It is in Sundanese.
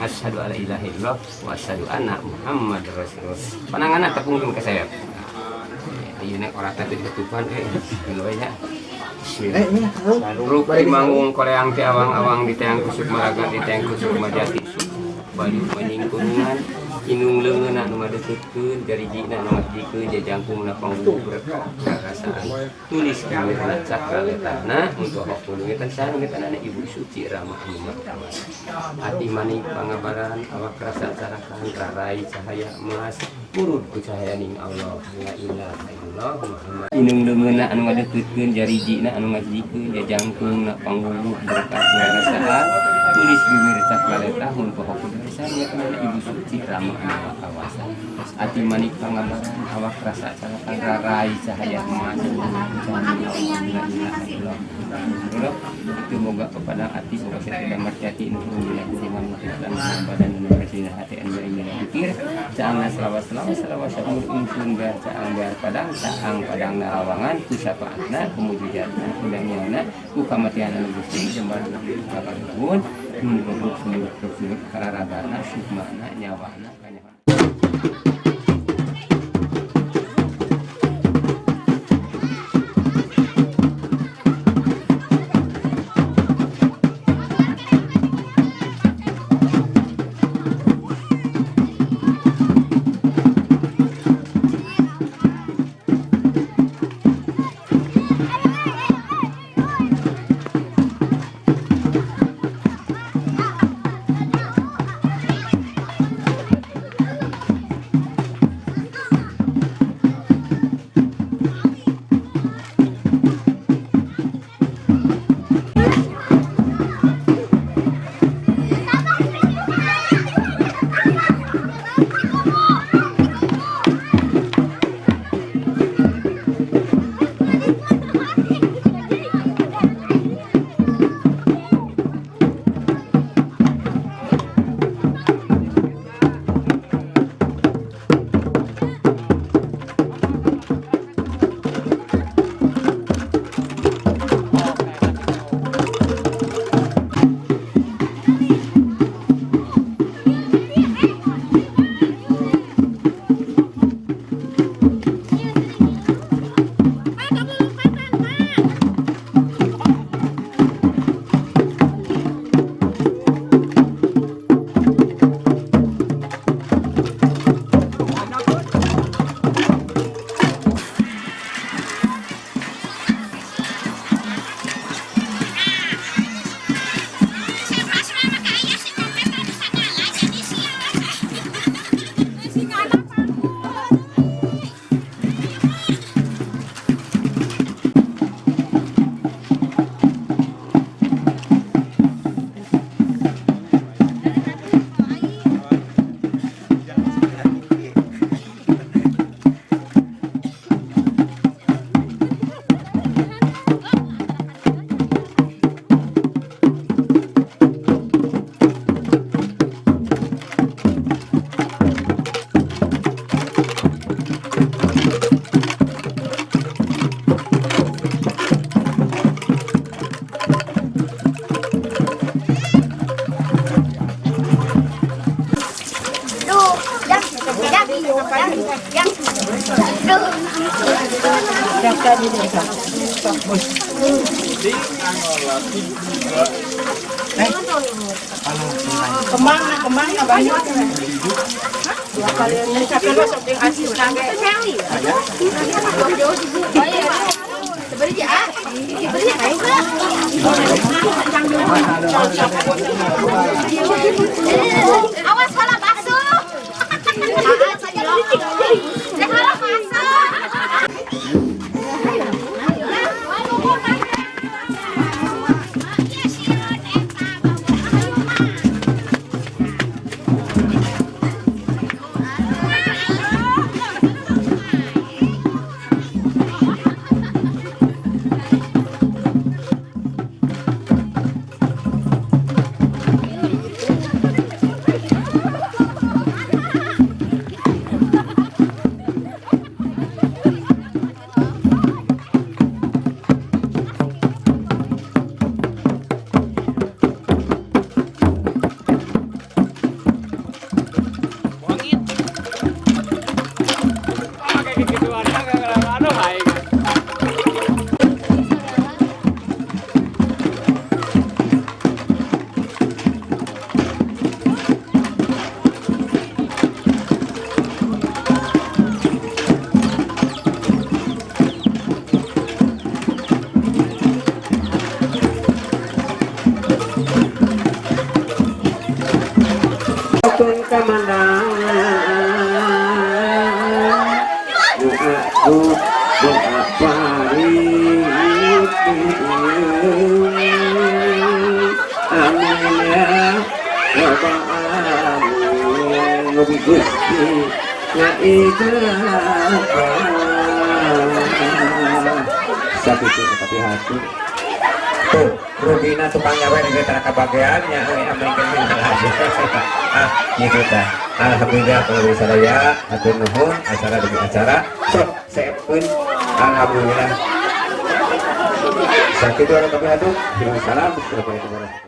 Asyhadu alla ilaha illallah wa asyhadu anna Muhammad rasulullah. Pananganna tepungkeun ka sayap. Ayeuna orata teh ditutupan geus we nya. Bismillah. Rupi manggung koleang ti awang-awang di teang kusuk maraga di teang kusuk majati baju manyingkurungan inung leungeunna nu ngadeukeutkeun jarijina nu ngajikeun jajangkungna panggung berkah karasaan tulis kamirna cakra letahna untuk hok nungitan saha nungitan ibu suci ramah anu martawas ati manik pangabaran awak rasa carakan rarai cahaya emas murud ku cahayaning Allah la ilaha illallah Muhammad inung leungeunna anu ngadeukeutkeun jarijina anu ngajikeun jajangkungna panggung berkah karasaan tulis bibir cakra letah untuk hok nungitan ibu suci ramah anu kawasan ati manik pangabaran awak rasa carakan rarai cahaya emas itu moga kepada ati moga saya marjati badan hati pikir caang selawas selawas selawas umur ingsun bar caang bar padang caang padang narawangan ku syafaatna ku mujizatna ku damiana ku kamatian Gusti jembar kapanuhun nurut sumur kararabana sukmana nyawana kanyawana. Kemang banyak. Awas salah bakso. Salah bakso. Kamandangan doa doa parit. Amin ya Rabbal alamin. Gusti ngaijabah sakitu tapi hati tuh rugina tukang nyawer ge tara kabageannya euy, amin. Ah, gitu tah. Alhamdulillah, kalau sadaya hatur nuhun, acara demi acara sok seepkeun. Alhamdulillah, sakitu anu tapi hatu. Salam. Assalamualaikum warahmatullahi.